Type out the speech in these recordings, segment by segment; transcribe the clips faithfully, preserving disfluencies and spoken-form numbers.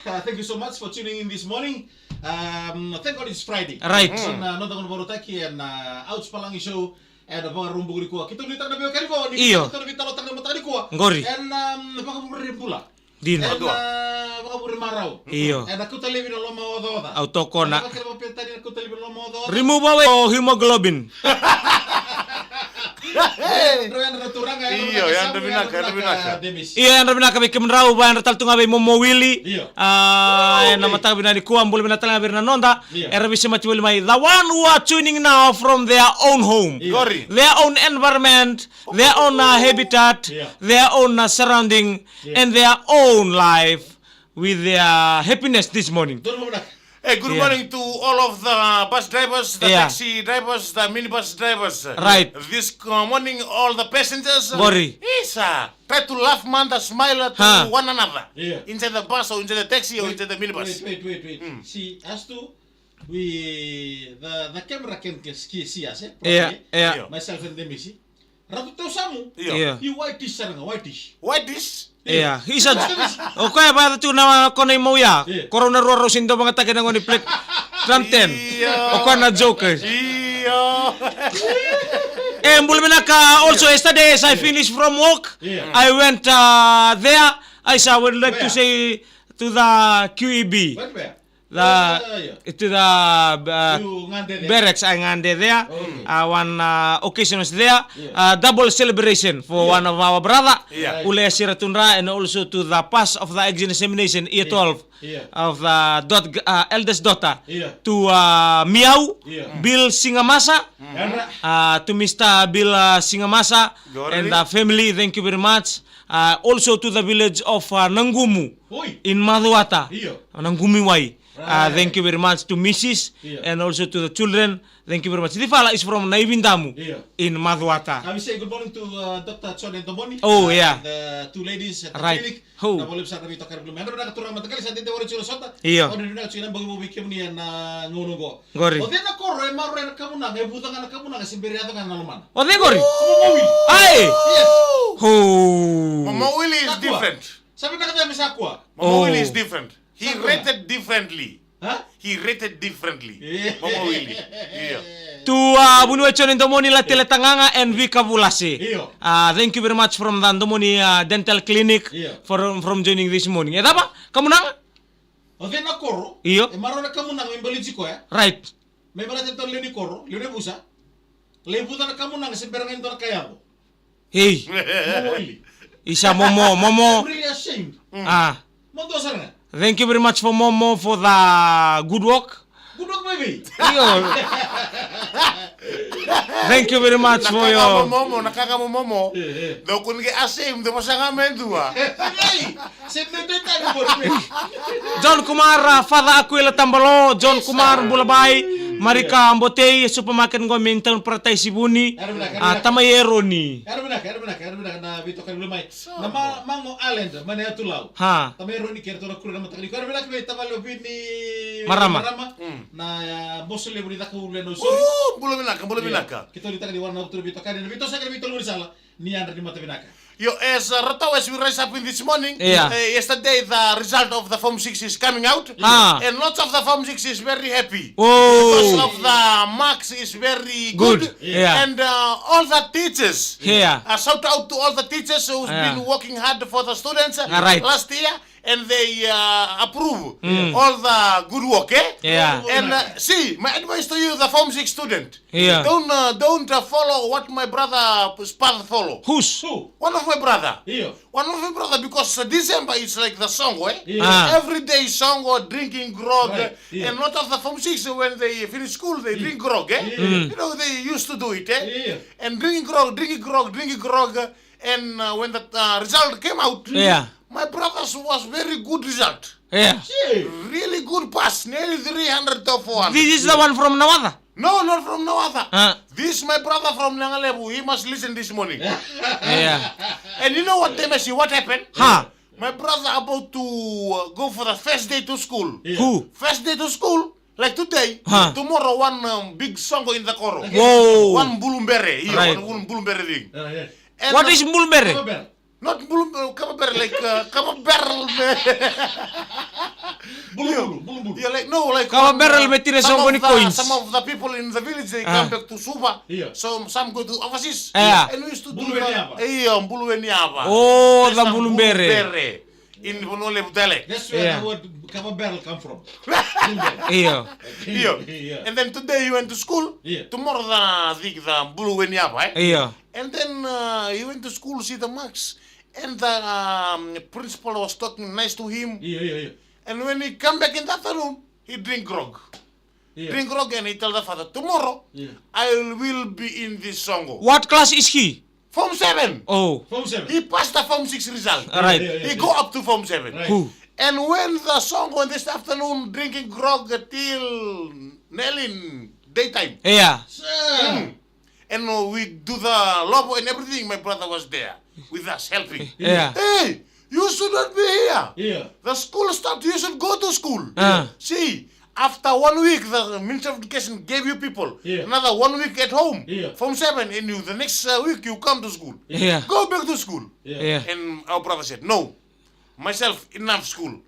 Uh, thank you so much for tuning in this morning. Um, thank God it's Friday. Right. Mm. Na noda gauna vakarautaki ena, uh, Ouch Palagi Show ena Vakaraubuka nikua. Keitou nuitaka na veiwekani qo ni Io. Keitou na veitalanoataka na mataka nikua. Qori. Ena, um, vakavure bula. Dina. Ena, uh, vakavure marau. Io. Ena kauta laivi na lomaocaoca. Au tokona. Ena vakavure tani na kauta laivi na lomaocaoca. Remove away o hemoglobin. Io, yadra vinaka, yadra vinaka. Io, yadra vinaka vei kemudrau, va yadra tale tu ga vei Momo Willy. Io. Ah, ena mataka vinaka nikua, bula vinaka tale ga vei ira na noda. Io. Era veisemati voli mai. The one who are tuning now from their own home. Io. Qori. Their own environment, their own, uh, habitat, io, their own, uh, surrounding, io, and their own life with their happiness this morning. Donu vinaka. Hey, good Yeah. morning to all of the bus drivers, the Yeah. taxi drivers, the minibus drivers. Right. This uh, morning, all the passengers. Qori. Isa, try to laugh, man, the smile to Huh. one another. Yeah. Inside the bus or inside the taxi or Wait, inside the minibus. Wait, wait, wait, wait. Mm. See, as to we, the, the camera can, can ski-, see us, eh? Yeah, Properly. Yeah. Myself and them, you see. Ratu Tausamu. Io. Io. Io, whitish sara ga, whitish. Whitish? Io. Isa, o koya vata tu na kona i mau ya. Io. Ko rau na rua rau sega ni dau vagataki na gone plate. Drum ten. Io. O koya na jokers. Io. E, bula vinaka, also yesterday as I finished from work, Io. I went, uh, there. Isa, I would like to Where? say to the Q E B. Went where? The, Oh, yeah, yeah. to the, uh, You ngade there? barracks, I ngade there. Okay. Uh, one, uh, occasion was there. Yeah. Uh, double celebration for Yeah. one of our brother, Yeah. Right. Ule Sira Tundra, and also to the pass of the examination, year Yeah. twelve, Yeah. of the dot, uh, eldest daughter Yeah. to, uh, Miau, Yeah. Bill Singamasa, Yadra. uh, to Mister Bill, uh, Singamasa Glory. and the family. Thank you very much. Uh, also to the village of, uh, Nangumu Oi. in Macuata. Io. Nangumiwai. Uh, Right. thank you very much to Missus Io. and also to the children. Thank you very much. This fella is from Naivindamu Io. in Macuata. I will say good morning to, uh, Doctor John and Domoni. Oh, Uh, yeah. the two ladies at the Right. clinic. Who? Na volume sa na vei tokari volume. Yadra vinaka turaga mataqali sa dede wara jiro sota. Io. Yadra vinaka jiro na bagi vei kemuni ena gauna qo. Qori. O cei na koro e maroroya na kamunaga, e vuca ga na kamunaga, se bera yaco ga na lomana. O cei qori? Mama Willy. Ai! Yes. Ho. Mama Willy is Kakua. different. Sa vinaka cava me sa kua? Mama Willy is Oh. different. He Kakua. rated differently. Huh? He rated differently. Yeah. Mama Willy. Io. To, uh, Vuniwai Jone Domoni, Latele Tagaga and Vika Vulase. Io. Uh, thank you very much from the Domoni, uh, Dental Clinic Io. for, from joining this morning. E cava? Kamunaga? O cei na koro? Io. E maroroya na kamunaga me baleti koya. Right. Me baleta e dua na lewe ni koro, lewe ni yavusa. Lai vuca na kamunaga se bera ga ni dua na ka yaco. Hey. Mama Willy. Isa Momo, Momo. I'm really ashamed. Ah. Mo dua sara ga. Thank you very much for Momo for the good work. Good work, baby. Io. Thank you very much for Na kaka your mo Momo, na kaka mo Momo. Eh, eh. Dou kua ni qai ashamed, dou vosa ga me dua. Hey, se me dua tani mo dua. John Kumar, uh, Father Aquila Tabalo, John Kumar Bulabai, Marika Botei, supermarket qo mai Town Paradise Vuni, Yadra vinaka, yadra uh, vinaka. Tamai Eroni. Yadra vinaka, yadra vinaka, yadra vinaka na veitokani voli mai. Na ma-, Mago Island, mai na Yatu Lau. Ha. Tamai Eroni kei ratou na kuru na mataka nikua. Yadra vinaka vei tavale o Vini Marama. Marama. Mm. Na, uh, boso levu ni Cakaulu ena Nausori. Ooh, bula vinaka, bula Io. vinaka. Keitou nuitaka ni wara na veitou veitokani, na veitosoyaki na veitologani sala. Ni yadra ni mata vinaka. Io, as, uh, Rotau, as we rise up in this morning, Yeah. uh, yesterday the result of the Form six is coming out. Ah. And lots of the Form six is very happy. Oh. Because of the marks is very Good. good. Yeah. And, uh, all the teachers. Yeah. Uh, shout out to all the teachers who's Yeah. been working hard for the students, uh, All right. last year. And they, uh, approve Mm. all the good work, eh? Yeah. And, uh, see, my advice to you, the Form six student, Yeah. don't, uh, don't, uh, follow what my brother Spath follow. Who's? Who? One of my brother. Io. One of my brother, because, uh, December is like the songo, eh? Io. Ah. Every day songo, drinking grog, Right. uh, Io. and lot of the Form six, when they finish school, they Io. drink grog, eh? Io. Mm. You know, they used to do it, eh? Io. And drinking grog, drinking grog, drinking grog, uh, and, uh, when the, uh, result came out, Yeah. my brother's was very good result. Yeah. Gee. Really good pass, nearly three hundred to four hundred. This is the one from Nawatha? No, not from Nawatha. Ah. This my brother from Nagalevu. He must listen this morning. Yeah. And you know what, Temesi, what happened? Ha. My brother about to, uh, go for the first day to school. Yeah. Who? First day to school, like today, Huh. tomorrow one, um, big songo in the koro. Whoa. One bulumbere, yeah, Right. one bul-, bulumbere thing. Yeah, yeah. And What is bulumbere? Bulumbere. Not bulu, uh, kava barrel, like, uh, kava barrel, man. Bulu, bulu, bulu, bulu. Yeah, like, no, like, kava barrel, uh, me tira some soqo ni the, coins. Some of the people in the village, they come back to Suva. Yeah. So some go to overseas. Yeah. And we used to do the, bulu weni ava. Yeah, bulu weni ava. Oh, the bulu bere. In Vanua Levu tale. That's where the word kava barrel come from. Bulu bere. Yeah. Yeah. And then today you went to school. Yeah. Tomorrow the, the, the bulu weni ava, eh? Yeah. And then, uh, he went to school, see the marks. And the, um, principal was talking nice to him. Yeah, yeah, yeah. And when he come back in the afternoon, he drink grog. Yeah. Drink grog and he tell the father, "Tomorrow, I will be in this soqo." What class is he? Form seven. Oh. Form seven. He passed the Form six result. All right. Yeah, yeah, yeah. He go up to Form seven. Right. Who? And when the soqo in this afternoon, drinking grog till nearly daytime. Yeah. Sir. And, uh, we do the lovo and everything. My brother was there with us helping. Yeah. Hey, you should not be here. Yeah. The school start. You should go to school. Uh. See, after one week, the Ministry of Education gave you people. Yeah. Another one week at home. Yeah. Form seven, and you, the next, uh, week you come to school. Yeah. Go back to school. Yeah. Yeah. And our brother said, "No. Myself, enough school.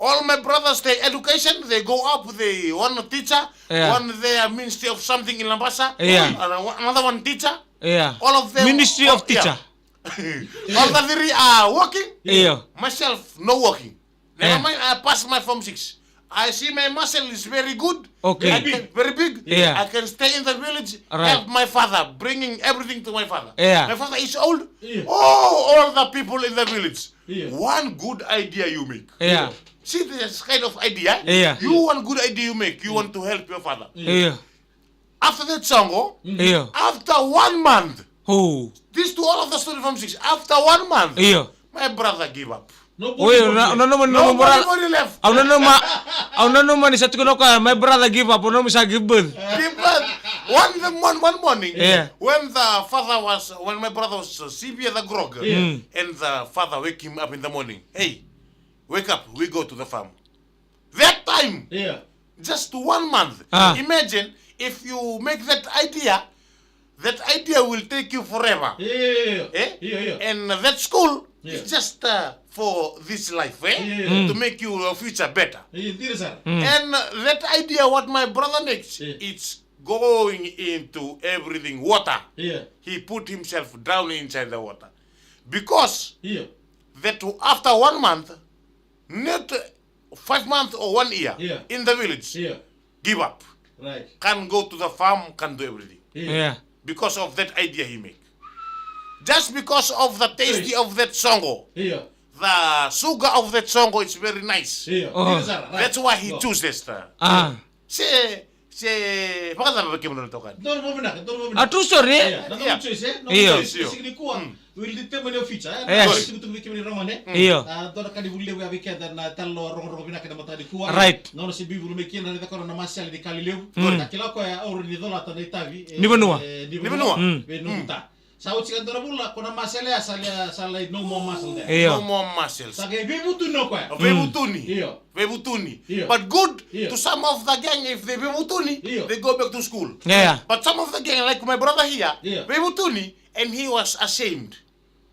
All my brothers, they education, they go up, they one teacher, yeah, one there Ministry of something in Labasa, yeah, and another one teacher." Yeah. All of them. Ministry of teacher. All the three are working. Yeah. Myself, no working. Never mind, I passed my Form six. I see my muscle is very good. Okay. I can, very big. Yeah. I can stay in the village, help my father, bringing everything to my father. Yeah. My father is old. Yeah. Oh, all the people in the village. Yeah. One good idea you make. Yeah. See this kind of idea? Yeah. You one good idea you make. You want to help your father. Yeah. After that soqo, yeah, after one month, oh, this to all of the students from six. After one month, yeah, my brother give up. Nobody, nobody left. Au nanuma, au nanuma ni sa tukuna o koya, my brother give up, au nanuma sa give birth. Give birth. One, the mon-, one morning, yeah, when the father was, when my brother was, uh, sipping the grog, yeah, and the father wake him up in the morning. "Hey, wake up, we go to the farm." That time, yeah, just one month. Ah. Imagine if you make that idea, that idea will take you forever. Yeah, yeah, yeah, yeah. Eh? Yeah, yeah. And that school, yeah, is just, uh, for this life, eh? Yeah, yeah, yeah. Mm. To make your future better. Yeah, yeah, yeah. Mm. And, uh, that idea, what my brother makes, yeah, it's going into everything water. Yeah. He put himself down inside the water. Because, yeah, that after one month, not five months or one year, yeah, in the village, yeah, give up. Right. Can't go to the farm, can't do everything. Yeah. Yeah. Because of that idea he make. Just because of the tasty of that soqo. Yeah. The sugar of that soqo is very nice. Yeah. Oh. That's why he chooses the. Ah. Se, se vakacava vei kemudou na itokani? Donu vakavinaka, donu vakavinaka. A true story, eh? Io, na nomu choice, eh? Io. Nomu choice, io. Sigi nikua, mm, we'll determine your future, eh? Io. Na sigi tu vei kemuni ragone. Io. A, donu ka ni vuli levu ya vei keda na talanoa rogorogo vinaka ena mataka nikua. Right. Na nona se bibi vulu mai kina na cakoro na masela ni ka lelevu. Mm. Na kila koya au rawa ni colata na itavi, eh, ni vanua. Eh, ni vanua. Ni vanua. Mm. Vei nomu ta. Sa oti ka dua na vula, ko na masela ya sa lai, sa lai no more muscle there. Io. No more muscles. Sa qai veivutuni o koya. Veivutuni. Io. Veivutuni. Io. But good to some of the gang, if they veivutuni, io, they go back to school. Yeah. But some of the gang, like my brother here, io, veivutuni, and he was ashamed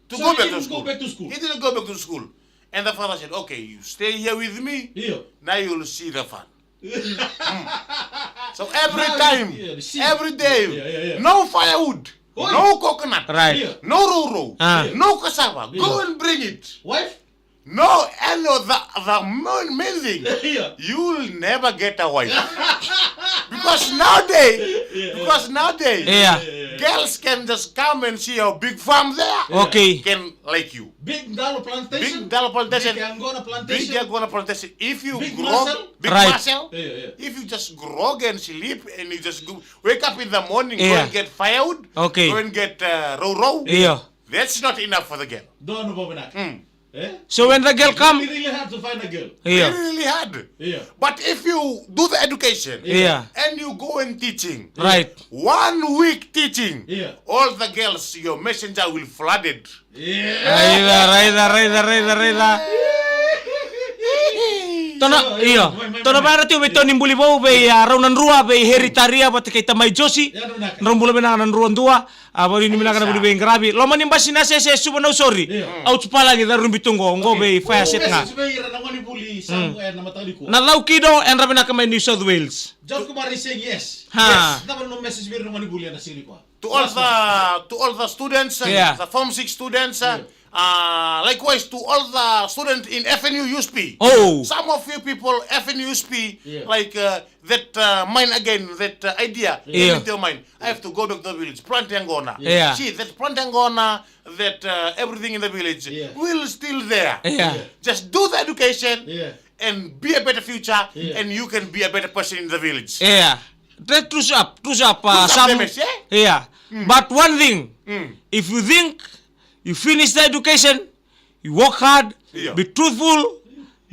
to go back to school. So he didn't go back to school. He didn't go back to school. And the father said, "Okay, you stay here with me. Io. Now you'll see the fun." Mm. So every time, every day, no firewood, no coconut, right, no roro, ah, no cassava. Go and bring it. Wife? No, and the, the main, main thing, you'll never get a wife. Because nowadays, because nowadays, yeah, girls can just come and see your big farm there. Okay. Can like you. Big Ndalo plantation. Big Ndalo plantation. Big Angona plantation. Big Angona plantation. If you grow muscle, big muscle, yeah, yeah, if you just grow and sleep and you just go, wake up in the morning, go and get firewood, okay, go and get, uh, roro. Yeah. That's not enough for the girl. Donu vakavinaka. Mm. Eh? So when the girl come, really, really hard to find a girl. Yeah. Really, really hard. Yeah. But if you do the education, yeah, and you go and teaching, right, one week teaching, yeah, all the girls, your messenger will flooded. Yeah. Raica, raica, raica, raica, raica. Tona, io. Tona vaya na tio vei Tony Bulivou, vei, a, Rau na Drua, vei Heri Taria, vata kei Tamai Josi. Drau bula vinaka na drua dua. A, vau ni vinaka na vuli vei Qaravi. Loma ni basi na sese Suva Nausori. Au tu palagi da rubi tu qo, qo vei fire set ga. Na Cau Kido, e dra vinaka mai New South Wales. John Kumar is saying yes. Ha. Yes. Cava na message vei ira na gone vuli ena siga nikua? To all the, to all the students, uh, the Form six students, uh, uh, likewise to all the students in F N U U S P. Oh. Some of you people, F N U U S P, like, uh, that, uh, mine again, that, uh, idea, into your mind. I have to go back to the village, plante yaqona. Yeah. See, that plante yaqona, that, uh, everything in the village will still there. Yeah. Just do the education, and be a better future, and you can be a better person in the village. Yeah. That true up, true up, uh, Sam. Yeah. But one thing, if you think you finish the education, you work hard, be truthful,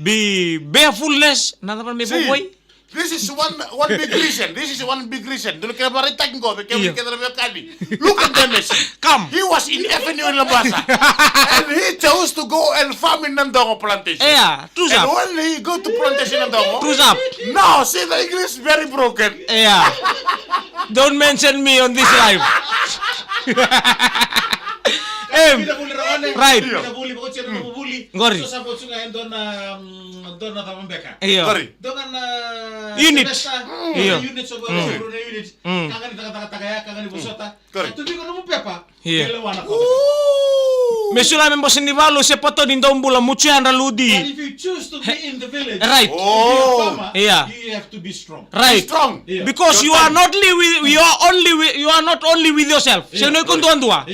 be bearfulness, another one, me boy. This is one, one big reason. This is one big reason. Dua na kena vakaraitaki qo vei kemuni kece na veiwekani. Look at Demes. Come. He was in F N U in Labasa. And he chose to go and farm in Nadongo plantation. Yeah, true up. And when he go to plantation Nadongo, true up. No, see, the English very broken. Yeah. Don't mention me on this live. Em, right. Qori. Io. Qori. Unit. Io. Unit. Ka ga ni cakacakataka ya, ka ga ni vosota. Qori. Sa tu vei iko nomu pepa. Io. Me sula me bose ni valu se pato ni dau bula mucu yadra ludi. But if you choose to be in the village, right, to be a farmer, you have to be strong. Right. Be strong. Because you are not only with, you are only with, you are not only with yourself. Se no iko duadua.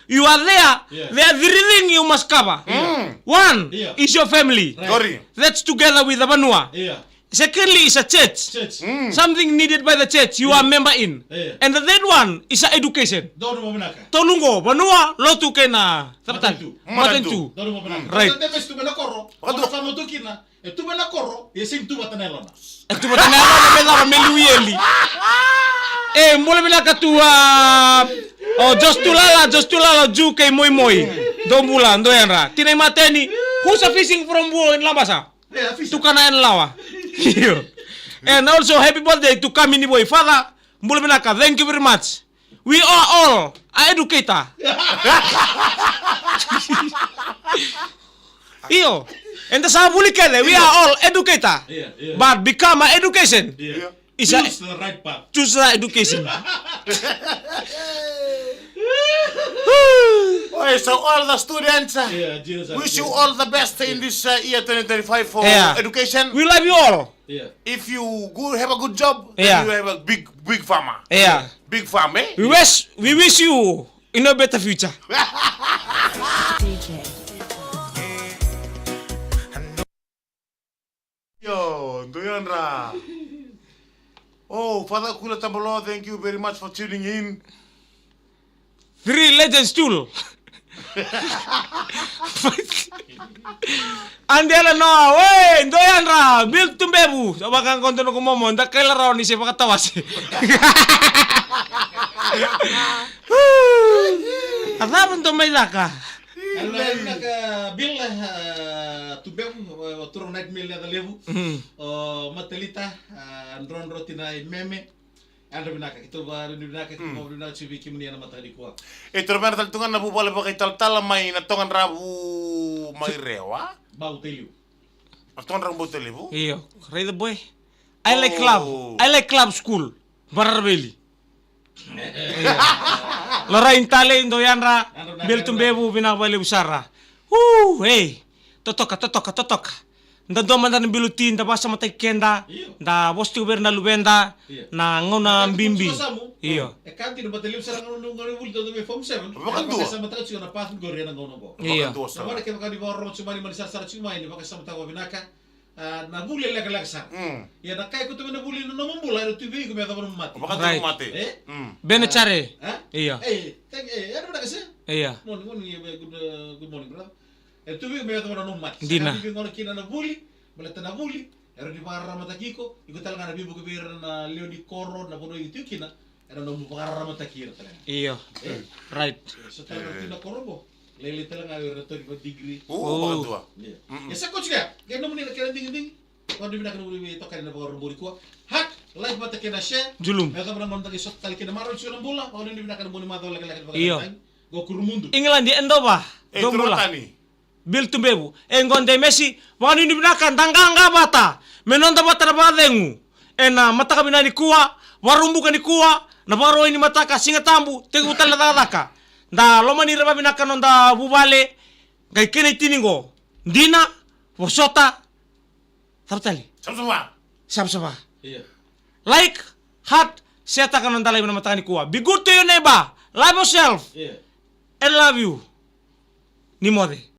You are there. There are three things you must cover. One is your family. Right. That's together with the vanua. Secondly is a church. Something needed by the church you are member in. And the third one is a education. Tolu qo, vanua, lotu kei na matanitu. Matanitu. Right. E tu vata na yalona me cava? Me liu i eli. E bula vinaka tu, a, o Jos Tulala, Jos Tulala, Ju kei Moimoi. Dou bula, dou yadra. Tina i Mateni. Who's a fishing from Vuo in Labasa? Tukana ena lawa. Io. And also happy birthday to Kamini boy. Father, bula vinaka, thank you very much. We are all a educator. Io. Eda sa vuli kece, we are all educator. But become a education. Is a, choose the right path. Choose the education. Oi, so all the students, uh, wish you all the best in this, uh, year twenty twenty-five for education. We love you all. If you go have a good job, then you have a big, big farmer. Big farm, eh? We wish, we wish you in a better future. Io, dou yadra. Oh, Father Kula Tabalo, thank you very much for tuning in. Three legends too. Andela no, we, dou yadra, Bill Tumbevu. Sa vaka qo dou na kumomo, da kaila rawa ni se vakatawase. A cava dou mai caka? Ena vinaka Bill, a, Tubevu, o, o turaga Nightmare leca levu. O Matalita, a, drodro tina i Meme. Yadra vinaka, keitou vakavinavinaka, keitou vakavinavinaka tiko vei kemuni ena mataka nikua. E toro mai na tale tu ga na vuvale vakaitalatala mai na Togadravu mai Rewa. Bau Teliu. Na Togadravu Bau Teliu. Io, raica boy. I like club. I like club school. Vararaveli. Lorain tale, dou yadra, Bel Tubevu, vinaka vakalevu sara. Uu, ei. Totoka, totoka, totoka. Da dua mada na biluti, da vakasamataki keda, da vosa tiko vei ira na luveda, na gauna bibi. Io. E ka dina, baleta levu sara na gauna, gauna vuli, dau vei form seven. Vakadua. Vakasamataka tiko na path qori ena gauna qo. Io. Vakadua sara. Na gauna kevaka ni vakarorogo tiko mai, ni mani sarasara tiko mai, ni vakasamataka vakavinaka. A, na vuli e lekaleka sara. Mm. Ia na ka e koto mai na vuli na nomu bula, era tu vei iko me yacova nomu mate. Vakadua nomu mate. E? Mm. Bene care. A? Ia. E, thank, e, era vinaka se? Ia. Moni, moni, e, good, e, good morning, brother. Era tu vei iko me yacova na nomu mate. Dina. Sa ka vei iko gona kina na vuli, baleta na vuli, era ni vakararamataki iko, iko tale ga na veivuke vei ira na lewe ni koro, na vanua iko tiko kina, era nomu vakararamataki ira tale ga. Io. E? Right. E, so tale ga na koro qo. Lailai tale ga o ira na twenty-five degree. O, vakadua. Ia. Mm-mm. E sa koci ga, qai nomuni na kena digidigi. Vakanuinui vinaka na vuli vei tokani na Vakaraubuka nikua. Hak, like vata kei na share. Julum. Me yacova na gauna da qai sota tale kina marau, ni sa na bula. Vakanuinui vinaka na bula ni macawa lekaleka ni Io. Vakaraubuka. Qo Kurumudu. England, e dova. E, dou bula. Turaga tani. Bill Tubevu. E qo de Messi. Vakanuinui vinaka, da qaqa vata. Me noda vata na vakacegu. Ena mataka vinaka nikua, Vakaraubuka nikua, na Vakarauwai ni mataka, Siga Tabu, tekivu tale na cakacaka. Da lomani ira vakavinaka noda vuvale, qai kena itini qo. Dina, vosota, cava tale? Savasava. Savasava. Io. Like, heart, share taka noda live na mataka nikua. Be good to your neighbor. Love yourself. Io. And love you. Ni moce.